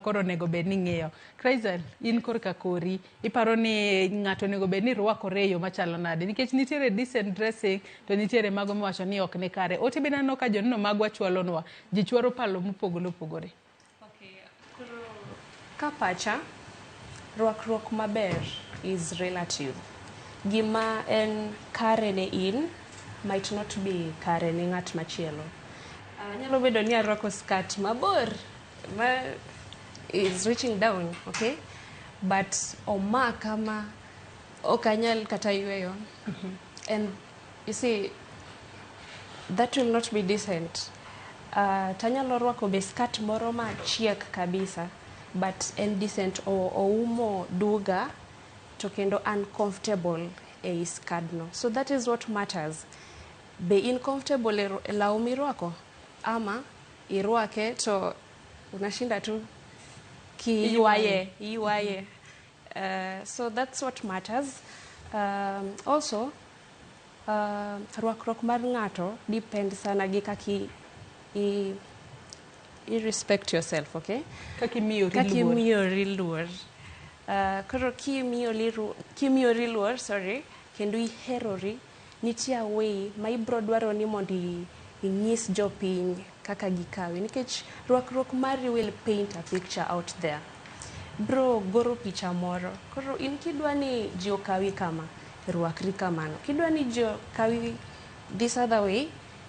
Koro onego bed ni ing'iyo. Chrysal, in korka kori, iparo ni ng'ato onego bed ni rwakore e yo machalo nade? Nikech nitiere decent dressing to nitiere mago miwacho ni ok ni kare. Ote bende aneno ka joneno magwa chwalonwa. Ji chwaro palo mopogore opogore. Okay, koro ka pacha, rwakruok maber is relative. Gima en kare ne in might not be kare ne ng'at machielo. Nyalo bedo ni arwako skirt mabor ma is reaching down, okay? But omaka ma ok anyal kata yweyo. And you see, that will not be decent. Tanyalo rwako be skirt moro machiek kabisa, but en decent, oumo duga to kendo uncomfortable ei skirt no. So that is what matters. Be in comfortable e law mirwako ama irwake to unashinda tu kiywaye iywaye. So that's what matters. Also, rwakruok mar ng'ato depend sana gi kaki i respect yourself, okay? Kaka imiyori Kaka luor. Imiyori luor. Koro kimiyori luor, sorry, kendo iherori, nitie a way ma ibro dwaro ni mondo inyis jopiny kaka gikawi, nikech rwakruok mari will paint a picture out there, bro goro picha moro. Koro in kidwa ni ji okawi kama, rwakri kamano. Kidwa ni ji okawi this other way,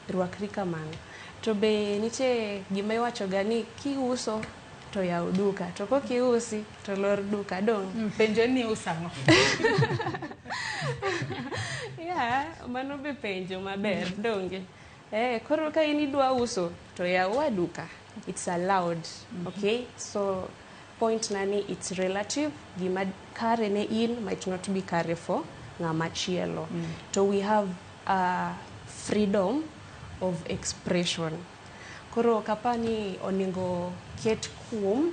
rwakri kamano. To be nitie gima iwacho ga ni kiuso to yaw duka, to kok iusi to lor duka dong'. Penjo ni iuso ang'o? Yeah, mano be penjo maber donge. Koro ka in idwa uso to yaw duka, it's allowed. Okay, so point na ni it's relative. Gima kare ne in might not be kare for ng'ama chielo. To we have freedom of expression. Koro ok apar ni onego ket kum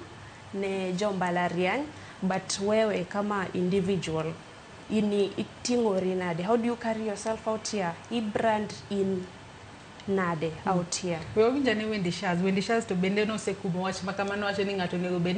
ne jo mbalariany, but wewe kama individual, in iting'ori nade? How do you carry yourself out here? I brand in nade out here? We wawinj ane Wendy Shaz. Wendy Shaz to bende nosekumo wach ma kamano, wacho ni ng'ato onego bed